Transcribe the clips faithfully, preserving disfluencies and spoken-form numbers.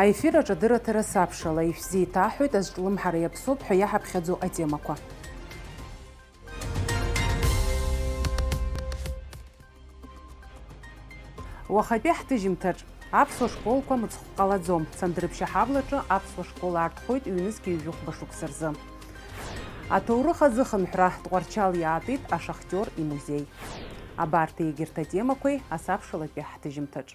Аефир аҿы адырраҭара сабшала, ишәзеиҭаҳҳәоит азҿлымҳара иаԥсоуп ҳәа иаҳаԥхьаӡо атемақәа. Уахатәи ҳҭыжьымҭаҿ аԥсуа школқәа мыцхә ҟалаӡом. Цандрыԥшь аҳаблаҿы аԥсуа школ аартхоит ҩнызқь ҩажәихәба шықәса рзы. Аҭоурых азыхынҳәра Тҟәарчал иаатит ашахтиор имузеи. Абарҭ егьырҭ атемақәеи асабшалатәи ҳҭыжьымҭаҿ.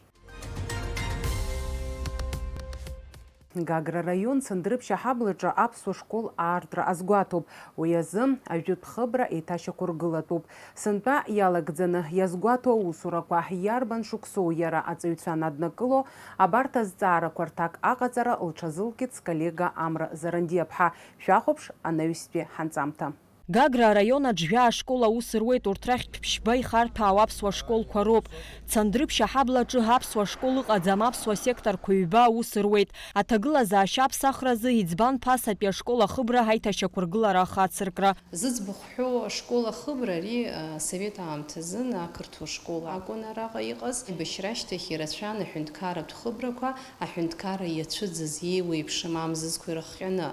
Гагра араион Цандрыԥшь аҳаблаҿы аԥсуа школ аартра азгәаҭоуп. Уи азы ажәытә хыбра еиҭашьақәыргылатәуп. Сынтәа иалагӡаны иазгәаҭоу аусурақәа иарбан шықәсоу иара аҵаҩцәа анаднакыло, абарҭ азҵаарақәа рҭак аҟаҵара лҽазылкит сколлега Амра Зарандиаԥҳа. Шәахәаԥш анаҩстәи ҳанҵамҭа. Гагра араион аҿы жәаа школ аус руеит, урҭ рахьтә ԥшьба ихарҭәаау аԥсуа школқәа роуп. Цандрыԥшь аҳаблаҿы аԥсуа школ ыҟаӡам, аԥсуа секторқәа ҩба аус руеит. Аҭагылазаашьа аԥсахразы иӡбан ԥасатәи ашкол ахыбра ҳаиҭашьақәыргылара ахацыркра. Зыӡбахә ҳәоу ашкол ахыбра ари, а, асовет аамҭазын ақырҭуа школ акәын араҟа иҟаз. Аибашьра ашьҭахь ирацәан аҳәынҭқарратә хыбрақәа, аҳәынҭқарра иацәыӡыз, еиуеиԥшым амзызқәа ирыхҟьаны.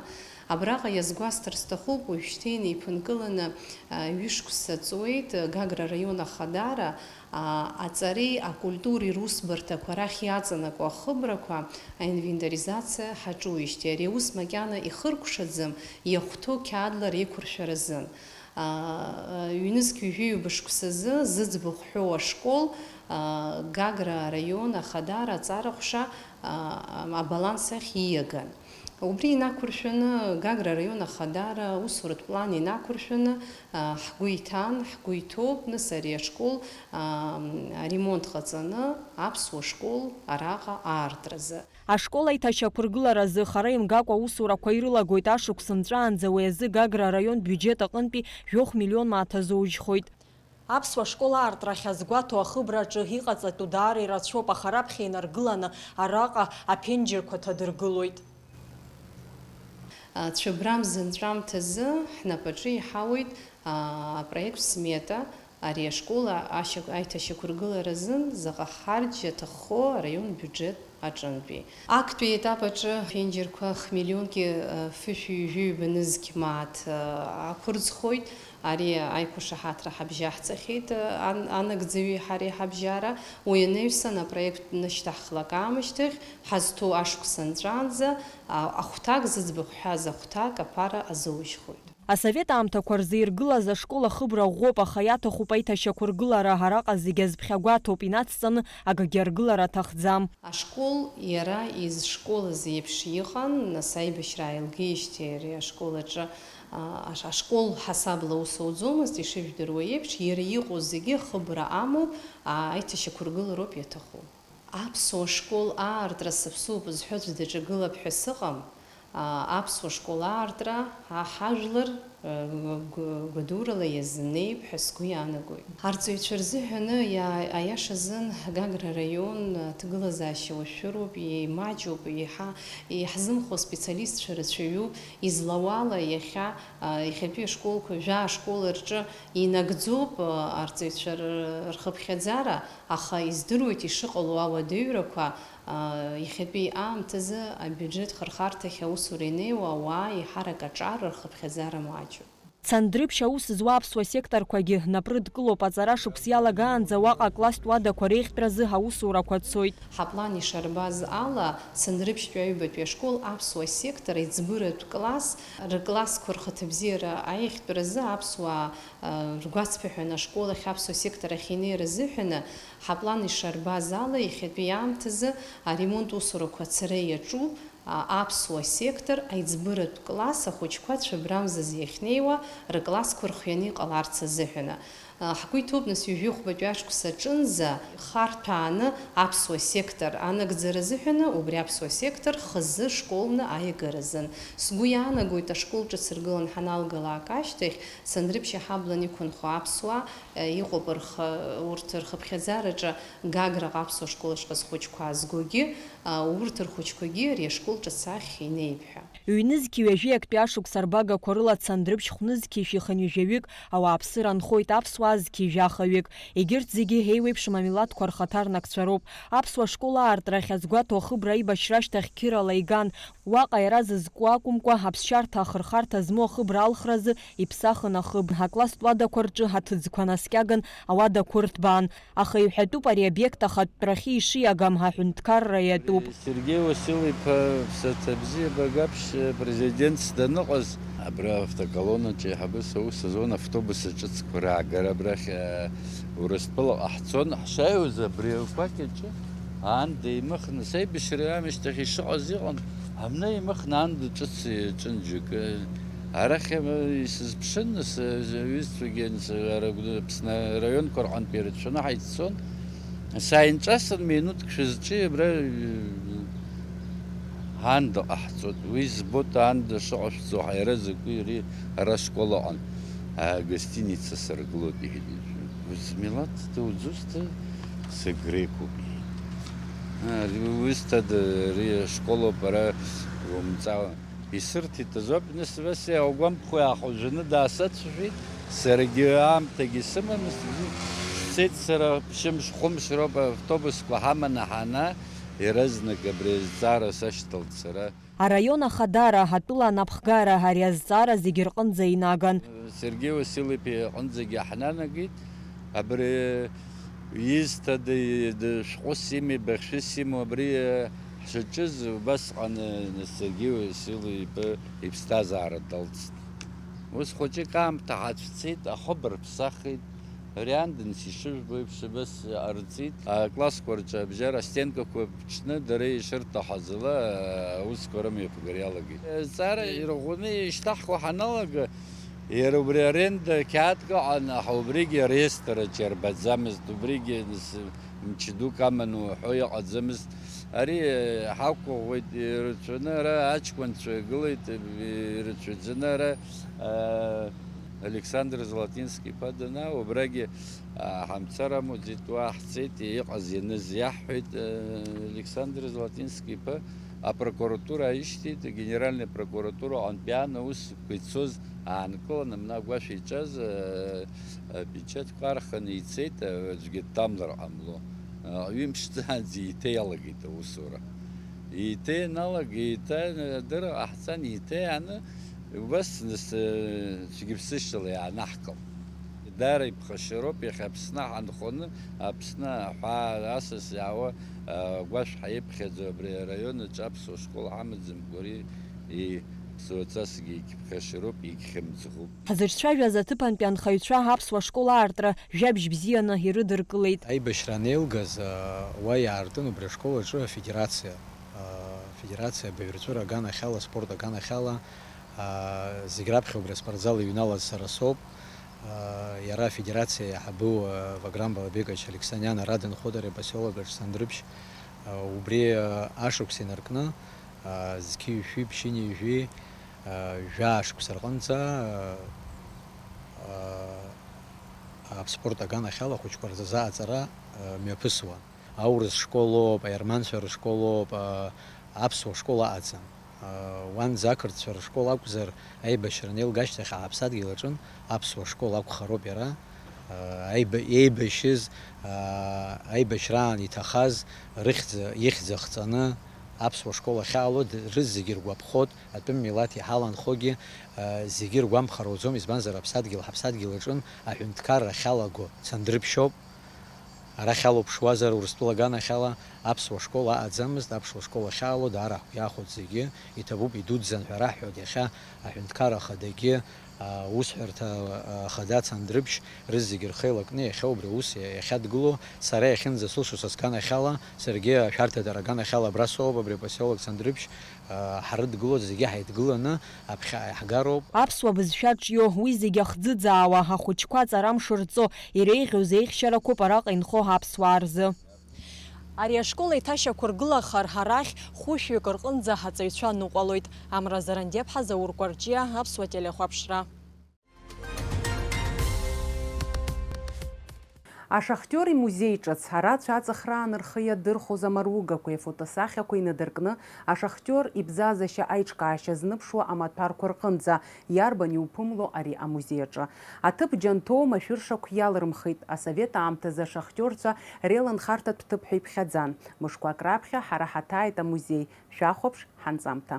Абраҟа иазгәасҭар сҭахуп, уажәшьҭа инеиԥынкыланы, а, ҩышықәса ҵуеит, а, Гагра араион Ахадара, а, аҵареи акультуреи русбарҭақәа рахь иаҵанакуа ахыбрақәа, аинвентаризациа ҳаҿуижьҭеи. Ари аус макьана ихыркәшаӡам, иахәҭоу қьаадла реиқәыршәаразын. А, ҩнызқь ҩажәи ҩба шықәсазы зыӡбахә ҳәоу ашкол, а, Гагра араион Ахадара аҵараҟәша, а, абаланс ахь ииаган. Убри инақәыршәаны Гагра араион Ахадара аусуратә план инақәыршәаны, а, ҳгәы иҭан, ҳгәы иҭоуп, нас ари ашкол, а, аремонт ҟаҵаны аԥсуа школ араҟа аартразы. Ашкол аиҭашьақәыргыларазы хара имгакәа аусурақәа ирылагоит, ашықәс нҵәаанӡа уи азы Гагра араион биуџьет аҟынтәи жәохә миллион мааҭ азоужьхоит. Аԥсуа школ аартра ахьазгәаҭоу ахыбраҿы иҟаҵатәу даара ирацәоуп, аха раԥхьа инаргыланы араҟа аԥенџьырқәа ҭадыргылоит. Цәыббра мза нҵәамҭазы ҳнапаҿы иҳауеит, а, апроект смета, ари ашкол ашьақә-, аиҭашьақәыргылара азын заҟа ҳарџь аҭаххо араион биуџьет аҿынтәи. Актәи аетап аҿы ԥенџьырқәа хмиллионки, э, фышәи ҩажәи ҩба нызқь мааҭ, э, ақәырӡхоит. Ари аиқәышаҳаҭра ҳабжьаҳҵахьеит, э, ан-, анагӡаҩи ҳареи ҳабжьара. Уи анаҩсан апроект нышьҭаҳхлак аамышьҭахь, ҳазҭоу ашықәс анҵәаанӡа, а-, ахәҭак зыӡбахә ҳәаз ахәҭак аԥара азоужьхоит. Асовет аамҭақәа рзы иргылаз ашкол ахыбра ӷәӷәоуп, аха иаҭахуп аиҭашьақәыргылара, араҟа зегьы азԥхьагәаҭоуп, инацҵаны акгьы аргылара аҭахӡам. Ашкол иара изшколыз еиԥш иҟан, нас аибашьра ааилгеижьҭеи ари ашкол аҿы, а, аш-, ашкол ҳасабла аус ауӡомызт, ишыжәдыруа еиԥш, иара иҟоу зегьы хыбра амоуп, а, аиҭашьақәыргылароуп иаҭаху. Аԥсуа школ аартра сыԥсуп зҳәо аӡә даҿагылап ҳәа сыҟам. А, аԥсуа школ аартра, а, ҳажәлар, э, гә-, гәадурала иазынеип ҳәа сгәы иаанагоит. Арҵаҩцәа рзыҳәаны иа-, аиашазын Гагра араион аҭагылазаашьа уашәшәыроуп, еимаҷуп, еиҳа иаҳзымхо специалистцәа рацәаҩуп, излауала иахьа, а, иахьатәи ашколқәа, жәаа школ рҿы инагӡоуп, а, арҵаҩцәа р-, рхыԥхьаӡара, аха издыруеит ишыҟало ауадаҩрақәа, а, иахьатәи аамҭазы абиуџьет хырхарҭахь аусура инеиуа ауаа еиҳарак аҿар рхыԥхьаӡара маҷуп. Цандрыԥшь аус зуа аԥсуа секторқәагьы напрыдкылоуп, аҵара шықәс иалагаанӡа уаҟа акласстә уадақәа реихтәразы аусурақәа цоит. Ҳаплан ишарбаз ала, Цандрыԥшьтәи аҩбатәи ашкол аԥсуа сектор аиҵбыратә класс, рыклассқәа рхаҭабзиара аиӷьтәразы аԥсуаа, а, ргәацԥыҳәаны ашкол ахь аԥсуа сектор ахь инеира азыҳәаны, ҳаплан ишарбаз ала, иахьатәи аамҭазы аремонт усурақәа ацара иаҿуп, а, аԥсуа сектор аиҵбыратә класс ахәыҷқәа цәыббрамзазы иахьнеиуа рыклассқәа рхианы иҟаларц азыҳәаны. А, ҳгәы иҭоуп, нас, ҩажәи хәбатәи ашықәс аҿынӡа харҭәааны аԥсуа сектор анагӡара азыҳәаны, убри аԥсуа сектор хазы школны аиагара азын. Сгәы иаанагоит, ашкол ҿыц ргылан ҳаналгалак ашьҭахь, Цандрыԥшь аҳаблан иқәынхо аԥсуаа, э, иҟоуп рхы-, урҭ рхыԥхьаӡараҿы Гаграҟа аԥсуа школ ашҟа зхәыҷқәа аазгогьы, А, урҭ рхәыҷқәагьы ари ашкол ҿыц ахь инеип ҳәа. Ҩнызқьи ҩажәи актәи ашықәс арбагақәа рыла Цандрыԥшь хәнызқьи жәшәи хынҩажәаҩык ауааԥсыра нхоит, аԥсуаа зқьи жәахаҩык. Егьырҭ зегьы еиуеиԥшым амилаҭқәа рхаҭарнакцәа роуп. Аԥсуа школ аартра ахьазгәаҭо ахыбра аибашьра ашьҭахь қьырала иган. Уаҟа иара зызку акәымкәа, аԥсшьарҭа ахырхарҭа змоу ахыбра алхразы иԥсахын ахыб. Акласстә уадақәа рҿы аҭыӡқәа наскьаган ауадақәа ырҭбаан. Аха иҳәатәуп ари обиект ахатәтәрахьы ишиагам, аҳәынҭқарра иатәуп. Сергеи Уасил-иԥа, ԥсаҭа бзиа, Багаԥшь, президентс даныҟаз, абра автоколоннаҿ еиҳабыс аус азуан, автобус аҿыцқәа раагара абрахь, э, Урыстәылаҟа ҳцон, ҳшааиуаз абри акәакь аҿы аанда имыхны, сеибашьра аамышьҭахь ишыҟаз иҟан, ҳамны имыхны аанда ҿыц иаҿын џьоукы. Арахь, э, исызԥшын, сы-, сҩызцәагьы, ара Аԥсны араионқәа рҟынтә ирацәаны ҳаиццон. Сааинҿасын, минуҭк шәызҿи абра, аанда ҟаҳҵоит. Уи збоит аанда шыҟашәҵо, ҳара закәи ари ара школ аҟан, агостиница саргылоит, иҳәеит. Узмилаҭ дуӡӡа, сыгрекуп, иҳәеит. Узҭада, ари ашколоуп, ара умҵала. Исырҭеит азоуп, нас Васиа, иааугәамԥхо иаахәажәаны даасацәажәеит, саргьы аамҭагьы сымамызт, сцеит сара, ԥшьымш-хәымш роуп автобусқәа ҳаманы ҳаана, иаразнак абри азҵаара сашьҭалт сара. Араион ахадара, атәыла анапхгара ари азҵаара зегьы рҟынӡа инаган. Сергеи Васил-иԥа иҟынӡагьы ҳнанагеит, абри изҭада, шәҟәыс ими, быхшәыс имоу, абри ҳшаҿыз убасҟан Сергеи Васил-иԥа иԥсҭазаара далҵт. Ус хәыҷык аамҭа ҳацәцеит, ахыб рԥсахит, Рианденс ишыжәбо еиԥш, абас ҟарҵеит. Аклассқәа рҿы абжьара астенкақәа ԥҽны, дара ишырҭахаз ала, аусқәа рымҩаԥгара иалагеит. Азҵаара ирӷәӷәаны ишьҭаҳхуа ҳаналага, иара убри аренда қьаадк ыҟан, аха убригьы ареестраҿ иарбаӡамызт, убригьы нас мчы дук аман уҳәо иҟаӡамызт. Ари ҳақәыӷәӷәеит, ирацәаны ара аҷкәынцәа гылеит, ирацәаӡаны ара, аа, Александр Золотински-иԥа данаауа, убрагьы, аа, ҳамцар амуӡеит, уа ҳцеит, иҟаз-ианыз иаҳҳәеит, аа, Александр Золотински-иԥа апрокуратура ишьҭеит, агенеральная прокуратура аҟынтә иаан аусқәа ицоз аанкыланы, абна агәашә иҿаз, аа, апечатьқәа арханы ицеит, аӡәгьы дҭамлар ҟамло. Ҩымш ҵаанӡа еиҭа иалагеит аусура. Еиҭа ианалага, еиҭа адырра ҟаҳҵан, еиҭа иааны, убас нас, э, цәгьаԥсышьала иаанаҳкылт. Даара иԥхашьароуп, иахьа Аԥсны ҳанхоны, Аԥсны аҳәаа асас иаауа, э, агәашә ҳаиԥхьаӡо абри араион аҿы аԥсуа школ ҳамаӡамкәа ари, и, суаҵасгьы егьԥхашьароуп, егьхьымӡӷуп. Ҳзыҿцәажәаз аҭыԥантәи анхаҩцәа аԥсуа школ аартра жәабжь бзианы ирыдыркылеит. Аибашьра анеилгаз, уа иаартын убри ашкол аҿы афедерациа, афедерациа абаҩрҵәыра аганахьала, аспорт аганахьала, зегь раԥхьа убри аспортзал иҩналаз сара соуп. Иара афедерациа аиҳабы Ваграм Балабекович Алексаниан ара дынхоит ари апосиолок аҿы Сандрыԥшь. Убри ашықәс инаркны, зқьи жәшәи ԥшьынҩажәи, жәаа шықәса рҟынӡа, аспорт аганахьала ахәыҷқәа рзы аҵара мҩаԥысуан. Аурыс школоуп, аерманцәа рышколоуп, аԥсуа школ аҟаӡам. Уанӡа ақырҭцәа рышкол акәзар, аибашьра анеилга ашьҭахь ааԥсадгьыл аҿын аԥсуа школ акәхароуп иара. Аиба-, еибашьыз, аибашьраан иҭахаз рыхьӡ-, ихьӡ ахҵаны аԥсуа школ ахьаало д-, рызегьы ргәаԥхоит, атәым милаҭ иҳаланхогьы, зегьы ргәамԥхар уаӡом, избанзар, аԥсадгьыл ҳаԥсадгьыл аҿын аҳәынҭқарра ахьалаго Цандрыԥшьоуп. Арахь алоуԥшуазар, Урыстәыла аганахьала аԥсуа школ аҟаӡамызт, аԥсуа школ ахьаало даара ҳгәы иахәоит зегьы, иҭабуп, идуӡӡан ҳәа раҳҳәоит иахьа аҳәынҭқарра ахадагьы, аусҳәарҭа ахада Цандрыԥшь рызегьы рхы еилакны иахьа убри аус иахьадгыло, сара иахьынӡасылшо са сганахьала, саргьы ашәарҭадара аганахьала абра соуп, абри апосиолок Цандрыԥшь, ҳарыдгылоит, зегьы ҳаидгыланы аԥхьаҟа иаҳгароуп. Аԥсуа бызшәа ҿио, уи зегьы ахӡыӡаауа, ахәыҷқәа аҵарамш рҵо, иреиӷьу зеихьчарақәоуп араҟа инхо аԥсуаа рзы. Ари ашкол еиҭашьақәыргылахар, арахь хәышәҩык рҟынӡа аҵаҩцәа ныҟәалоит. Амра Зарандиаԥҳа, Заур Кәарҷиа, Аԥсуа телехәаԥшра. Ашахтиор имузеи ҿыц, арацәа аҵыхраан рхы иадырхәоз амаругақәеи афотосахьақәеи инадыркны, ашахтиор ибзазашьа аиҿкаашьа зныԥшуа амаҭәарқәа рҟынӡа иарбан иуԥымло ари амузеи аҿы? Аҭыԥ џьанҭоу машәыршақә иалырмхит, асовет аамҭазы ашахтиорцәа реиланхарҭатә ҭыԥ ҳәа иԥхьаӡан. Мышқәак раԥхьа ҳара ҳаҭааит амузеи, шәахәаԥш ҳанҵамҭа.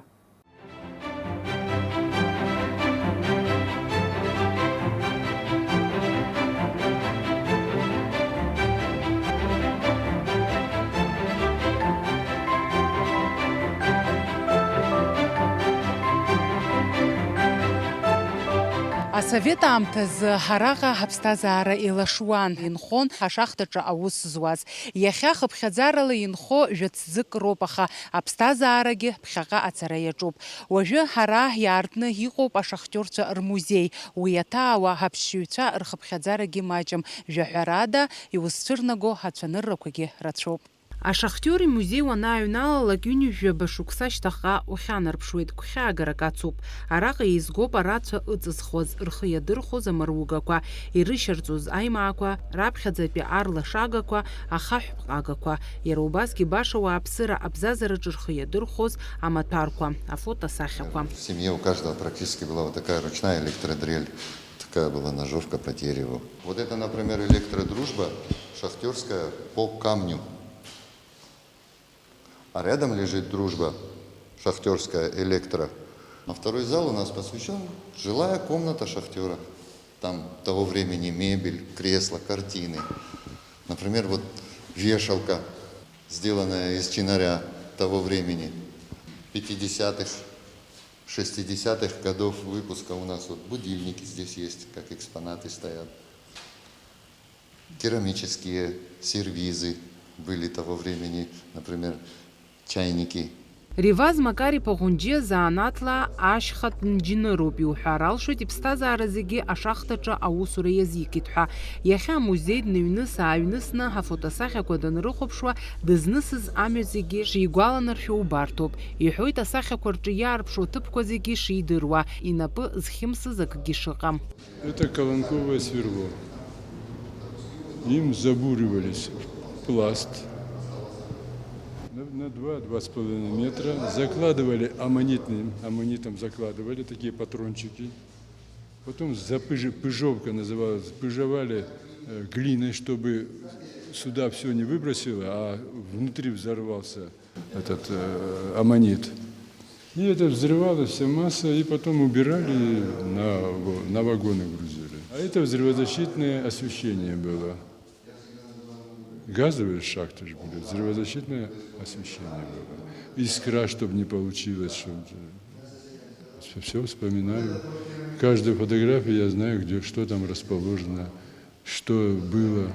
Асовет аамҭазы араҟа ҳаԥсҭазаара еилашуан, инхон ҳашахтаҿы аус зуаз. Иахьа хыԥхьаӡарала инхо жәа-ҭӡык роуп, аха аԥсҭазаарагьы ԥхьаҟа ацара иаҿуп. Уажәы ҳара иаартны иҟоуп ашахтиорцәа рмузеи. Уи иаҭаауа аԥсшьаҩцәа рхыԥхьаӡарагьы маҷым, жәаҳәарада, иузцәырнаго ацәаныррақәагьы рацәоуп. Ашахтиор имузеи уанааҩналалак, ҩынҩажәаба шықәса шьҭахьҟа ухьанарԥшуеит, гәхьаагарак ацуп. Араҟа еизгоуп арацәа ыҵызхуаз, рхы иадырхәоз амаругақәа, ирышьарҵоз аимаақәа, раԥхьаӡатәи арлашагақәа, ахаҳә ҟагақәа. Иара убасгьы баша уааԥсыра абзазараҿы рхы иадырхәоз амаҭәарқәа, афотосахьақәа. В семье у каждого практически была вот такая ручная электродрель, такая была ножовка по дереву. Вот это, например, электродружба шахтёрская по камню. А рядом лежит дружба шахтёрская электро. А второй зал у нас посвящён жилая комната шахтёра. Там того времени мебель, кресла, картины. Например, вот вешалка, сделанная из чинаря того времени, пятидесятых, шестидесятых годов выпуска. У нас вот будильники здесь есть, как экспонаты стоят. Керамические сервизы были того времени, например, чайники. Реваз Макар-иԥа Ӷәынџьиа занааҭла ашьхатә нџьныроуп иуҳәар алшоит, иԥсҭазаара зегьы ашахтаҿы аусура иазикит ҳәа. Иахьа амузеи дныҩныс-ааҩнысны афотосахьақәа данрыхәаԥшуа, дызнысыз амҩа зегьы шигәаланаршәо убарҭоуп, иҳәоит асахьақәа рҿы иаарԥшу аҭыԥқәа зегьы шидыруа, инапы зхьымсыз акгьы шыҟам. Это колонковое сверло. Им забуривались в пласт на, на два, два с половиной метра. Закладывали аммонитным, аммонитом закладывали такие патрончики. Потом запыжи-, пыжовка называлась, пыжевали, э, глиной, чтобы сюда всё не выбросило, а внутри взорвался этот, э, аммонит. И это взрывалось, вся масса, и потом убирали, на во-, на вагоны грузили. А это взрывозащитное освещение было. Газовые шахты же были, взрывозащитное освещение было. Искра, чтоб не получилось, чтоб, э, всё, всё вспоминаю. Каждую фотографию я знаю, где, что там расположено. Что было?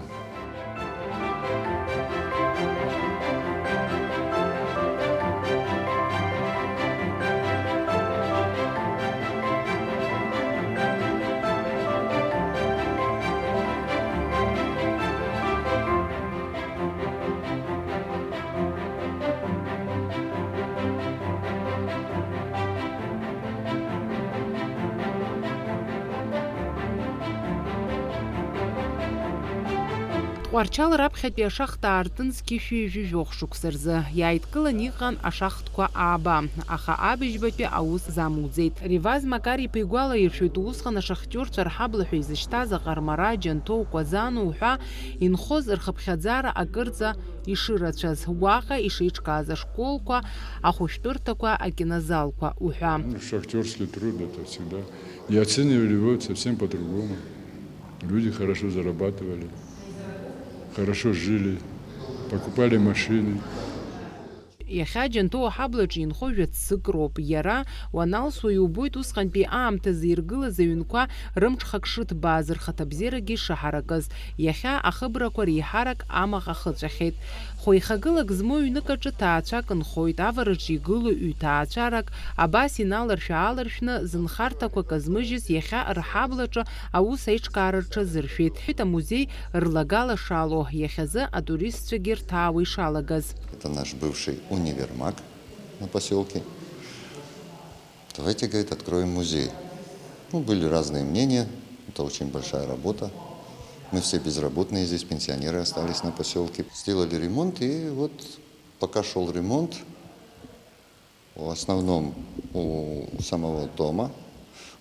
Тҟәарчал раԥхьатәи ашахта аартын зқьышәи жәохә шықәса рзы. Иааидкылан иҟан ашахтқәа ааба, аха абыжьбатәи аус замуӡеит. Реваз Макар-иԥа игәалаиршәоит, усҟан ашахтиорцәа рҳабла ҳәа изышьҭаз Аҟармара, Џьанҭоу, Кәазану ҳәа инхоз рхыԥхьаӡара акырӡа ишырацәаз, уаҟа ишеиҿкааз ашколқәа, ахәышәтәырҭақәа, акинозалқәа уҳәа. Ну, шахтёрский труд — это всегда. И оценивали его совсем по-другому. Люди хорошо зарабатывали, хорошо жили, покупали машины. Иахьа Џьанҭоу аҳаблаҿы инхо жәа-ҵәык роуп. Иара уаналсуа иубоит усҟантәи аамҭазы иргылаз аҩнқәа рымҽхак шыҭбааз, рхаҭабзиарагьы шыҳаракыз. Иахьа ахыбрақәа реиҳарак амаҟа хыҵәахьеит. Хәеихагылак змоу ҩнык аҿы ҭаацәак нхоит, авараҿы игылоу ҩҭаацәарак абас иналаршә-ааларшәны, зынхарҭақәа казмыжьыз иахьа рҳаблаҿы аус аиҿкаара рҽазыршәеит. Амузеи рлагала шалоу, иахьазы атуристцәагьы рҭаауа ишалагаз. Это наш бывший универмаг на посёлке. Давайте, говорит, откроем музей. Ну, были разные мнения, это очень большая работа. Мы все безработные здесь, пенсионеры остались на поселке. Сделали ремонт, и вот пока шёл ремонт, в основном у самого Тома,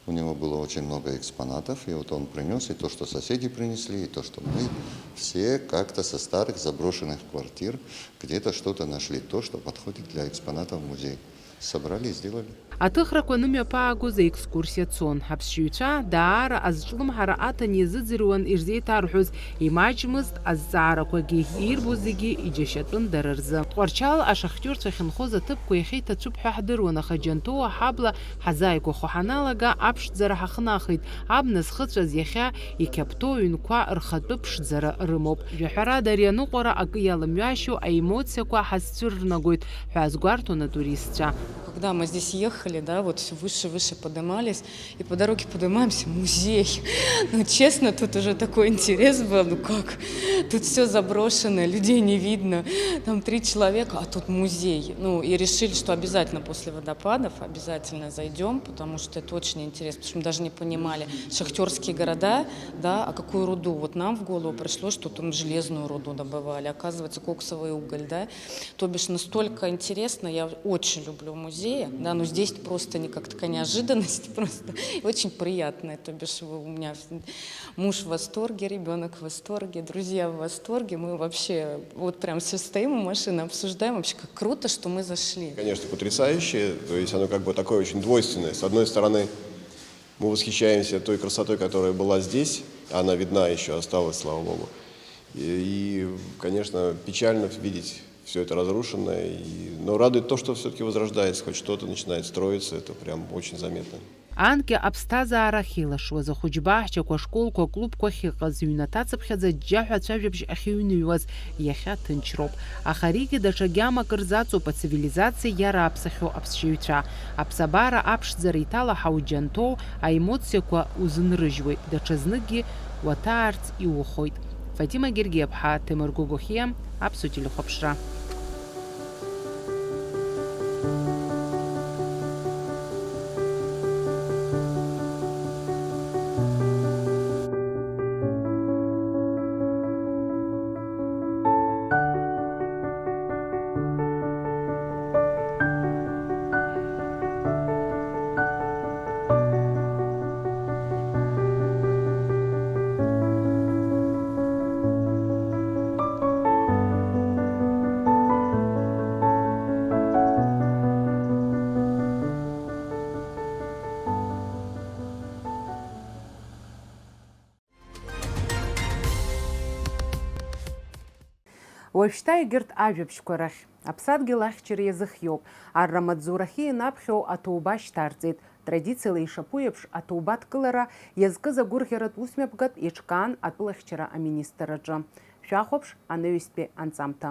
у него было очень много экспонатов, и вот он принёс и то, что соседи принесли, и то, что мы все как-то со старых заброшенных квартир где-то что-то нашли, то, что подходит для экспонатов в музей. Собрали и сделали. Аҭыхрақәа анымҩаԥаагоз аекскурсиа цон. Аԥсшьаҩцәа даара азҿлымҳара аҭан иазыӡырҩуан ирзеиҭарҳәоз, имаҷмызт азҵаарақәагьы, ирбоз зегьы иџьашьатәын дара рзы. Тҟәарчал ашахтиорцәа ахьынхоз аҭыԥқәа иахьа иҭацәуп ҳәа ҳдыруан, аха Џьанҭоуа ҳабла ҳазааигәахо ҳаналага, аԥшӡара ҳахнахит. Абна зхыҵәаз иахьа иқьаԥҭоу аҩнқәа рхатәы ԥшӡара рымоуп. Жәаҳәарада, ари аныҟәара акы иаламҩашьо аемоциақәа ҳазцәыррнагоит ҳәа азгәарҭон атуристцәа. Когда мы здесь ехали, да, вот всё выше, выше подымались, и по дороге подымаемся, музей. Ну, честно, тут уже такой интерес был, ну как? Тут всё заброшено, людей не видно. Там три человека, а тут музей. Ну, и решили, что обязательно после водопадов обязательно зайдём, потому что это очень интересно, потому что мы даже не понимали. Шахтёрские города, да, а какую руду? Вот нам в голову пришло, что там железную руду добывали, оказывается, коксовый уголь, да. То бишь настолько интересно, я очень люблю музеи, да, но здесь просто не как такая неожиданность, просто очень приятная, то бишь у меня муж в восторге, ребёнок в восторге, друзья в восторге, мы вообще вот прям все стоим у машины, обсуждаем вообще, как круто, что мы зашли. Конечно, потрясающе, то есть оно как бы такое очень двойственное. С одной стороны, мы восхищаемся той красотой, которая была здесь, она видна ещё, осталась, слава богу. И, и, конечно, печально видеть всё это разрушенное, и, но радует то, что всё-таки возрождается, хоть что-то начинает строиться, это прям очень заметно. Анкьа аԥсҭазаара ахьеилашуаз, ахәыҷбаҳчақәа, ашколқәа, аклубқәа ахьыҟаз, ҩнаҭацыԥхьаӡа аџьџьаҳәа ацәажәабжь ахьыҩныҩуаз, иахьа ҭынчроуп. Аха аригьы даҽа гьамак рзаҵоуп ацивилизациа иарааԥсахьоу аԥсшьаҩцәа. Аԥсабара аԥшӡара иҭалаҳау Џьанҭоу аемоциақәа узынрыжьуеит, даҽазныкгьы уаҭаарц иухоит. Фатима Гергиаԥҳа, Ҭемыр Гогохиа, Аԥсуа телехәаԥшра. Уажәшьҭа егьырҭ ажәабжьқәа рахь. Аԥсадгьыл ахьчара иазыхиоуп. Арра амаҵзурахьы ианаԥхьо аҭоуба шьҭарҵеит. Традициала ишаԥу еиԥш, аҭоуба адкылара иазкыз агәырӷьаратә усмҩаԥгатә еиҿкаан атәылахьчара аминистрраҿы. Шәахәаԥш анаҩстәи анҵамҭа.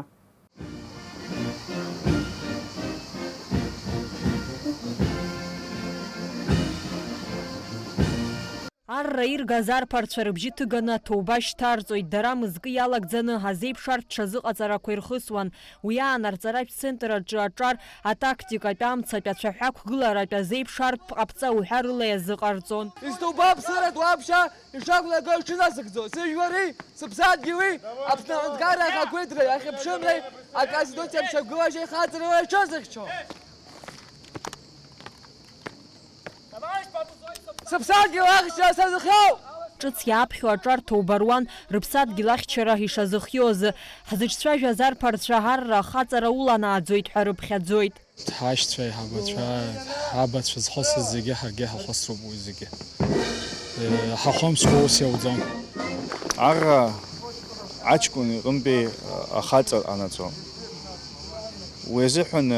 Арра иргаз арԥарцәа рыбжьы ҭыганы аҭоуба шьҭарҵоит, дара мызкы иалагӡаны азеиԥш арҭ ҽазыҟаҵарақәа ирхысуан. Уи аан арҵаратә центр аҿы аҿар атактикатә, амцатә, ацәаҳәа ақәгыларатә азеиԥш арҭ ԥҟаԥҵа уҳәа рыла иазыҟарҵон. Изҭоуба аԥсыратә уаԥшьа ишақәнаго иҽыназыгӡо, сыжәлари сыԥсадгьыли Аԥсны аҳәынҭқарра ахақәиҭреи ахьыԥшымреи аконституциа мшаԥгылашьа ихаҵарыла иҽазыхьчо. Сыԥсадгьыл ахьчара сазыхиоу! Ҿыц иааԥхьо аҿар ҭоуба руан, рыԥсадгьыл ахьчара ишазыхиоз. Ҳзыҿцәажәаз арԥарцәа арра ахаҵара уланааӡоит ҳәа рыԥхьаӡоит. Ҳашьцәа, ҳабацәа, ҳабацәа зхысыз зегьы ҳаргьы ҳахысроуп уи зегьы. Э, ҳахымсқәа ус иауӡом. Арра аҷкәын иҟынтәи ахаҵа ҟанаҵо. Уи азыҳәан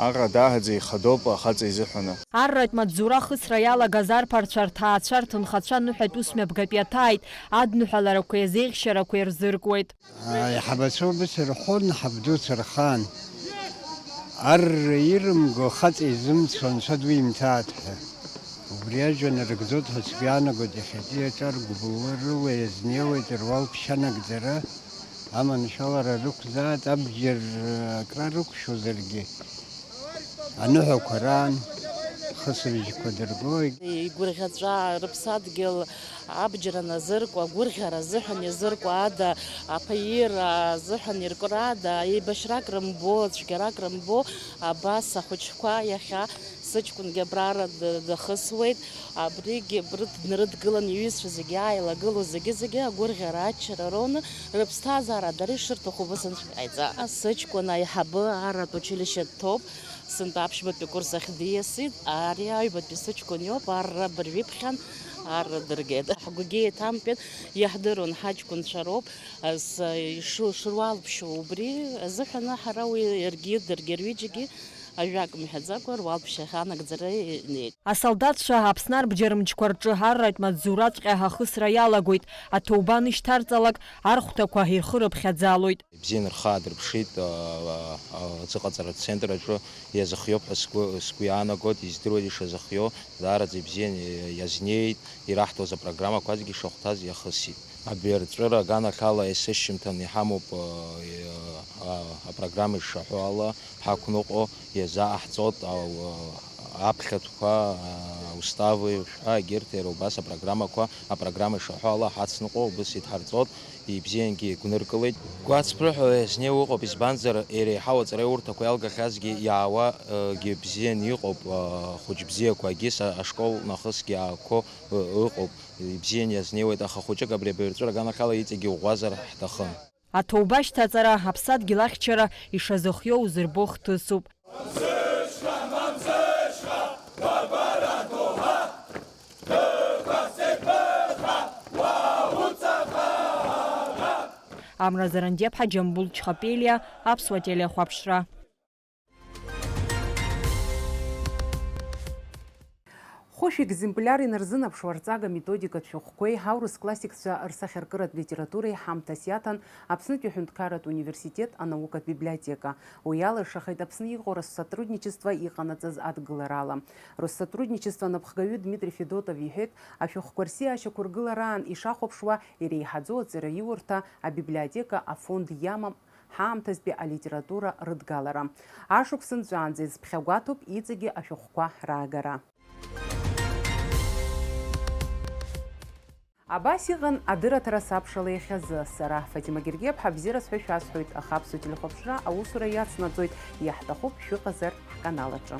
арра даараӡа ихадоуп ахаҵа изыҳәаны. Арратә маҵзура ахысра иалагаз арԥарцәа, рҭаацәа, рҭынхацәа аныҳәатә усмҩаԥгатә иаҭааит, адныҳәаларақәеи азеиӷьшьарақәеи рзыркуеит. Аиҳабацәа убыс ирҳәон, ҳабдуцәа рхаан. Арра ирымго хаҵа изымцо анцәа дуимҭааит ҳәа. Убри ажәа нарыгӡоит ҳәа сгәы иаанагоит, иахьатәи аҿар гәыбылрыла иазнеиуеит, руал ԥшьа нагӡара, аманшәалара рықәзааит, абџьар акра рықәшәозаргьы, аныҳәақәа раан. Ахысыбжьқәа дыргоит. Игәырӷьаҵәа, рыԥсадгьыл абџьар аназырку, агәырӷьара азыҳәан иазырку ада, аԥаира азыҳәан иркра ада, еибашьрак рымбо, цәгьарак рымбо, абас ахәыҷқәа иахьа сыҷкәынгьы абрара д-, дахысуеит. Абригьы рыд-, днарыдгылан, иҩызцәа зегьы ааилагылоу зегьы-зегьы агәырӷьара, аччара роуны, рыԥсҭазаара дара ишырҭаху убас анцәа иҟаиҵа. Сыҷкәын аиҳабы арратә училище дҭоуп. Сынтәа аԥшьбатәи акурс ахь диасит, ари аҩбатәи сыҷкәын иоуп, арра абыржәы иԥхьан, арра дыргеит. Ҳгәгьы еиҭамтәеит, иаҳдыруан ҳаҷкәынцәа роуп, ас, ишу-, шыруалԥшьоу убри азыҳәан ҳара уи иаргьы, даргьы рҩыџьагьы ажәак мҳәаӡакәа руалԥшьа ахьанагӡара инеит. Асолдаҭцәа Аԥсны арбџьармчқәа рҿы арратә маҵзураҵәҟьа ахысра иалагоит, аҭоуба анышьҭарҵалак, архәҭақәа ирхырыԥхьаӡалоит. Ибзианы рхы аадырԥшит, а, а, а, аӡыҟаҵара ацентр аҿы иазыхиоуп ҳәа сгәы, сгәы иаанагоит, издыруеит ишазыхиоу, даараӡа ибзианы иазнеит, ираҳҭоз апрограммақәа зегьы шахәҭаз иахысит. Абирҵәыра аганахьала есышьыжьымҭан иҳамоуп, а, а, апрограмма ишаҳәо ала, ҳақәныҟәо иазааҳҵоит, а, а, аԥхьатәқәа, а, устави ҳәа егьырҭ иара убас апрограммақәа, апрограмма ишаҳәо ала ҳацныҟәо убыс идҳарҵоит. Ибзиангьы игәныркылеит. Гәацԥрыҳәа иазнеиуа ыҟоуп, избанзар, иреиҳау аҵараиурҭақәа иалгахьазгьы иаауа, ы, гьы бзиан иҟоуп, ы, хәыҷ бзиақәагьы са-, ашкол нахысгьы аақәо, ы, ыҟоуп, ибзиан иазнеиуеит, аха хәыҷык абри абаҩрҵәыра аганахьала иҵегьы иӷәӷәазар ҳҭахын. Аҭоуба ашьҭаҵара, аԥсадгьыл ахьчара ишазыхиоу узырбо хҭысуп. Амра Зарандиаԥҳа, Џьамбул Чхапелиа, Аԥсуа телехәаԥшра. Хәышә екземпляр инарзынаԥшуа арҵага методикатә шәҟәқәеи аурыс классикцәа рсахьаркыратә литературеи ҳамҭас иаҭан Аԥснытәи аҳәынҭқарратә университет анаукатә библиотека. Уи алыршахеит Аԥсны иҟоу Россотрудничество иҟанаҵаз адгыларала. Россотрудничество анапхгаҩы Дмитри Федотов иҳәеит, ашәҟәқәа рсиашьақәа ргылараан ишахәаԥшуа иреиҳаӡоу аҵараиурҭа абиблиотека афонд иамам ҳаамҭазтәи алитература рыдгалара. Ашықәс нҵәаанӡа изԥхьагәаҭоуп иҵегьы ашәҟәқәа раагара. Абас иҟан адырраҭара сабшала иахьазы. Сара, Фатима Гергиаԥҳа, бзиара сҳәо шәасҳәоит, аха Аԥсуа телехәаԥшра аусура иацнаҵоит, иаҳҭахуп шәыҟазар ҳканал аҿы.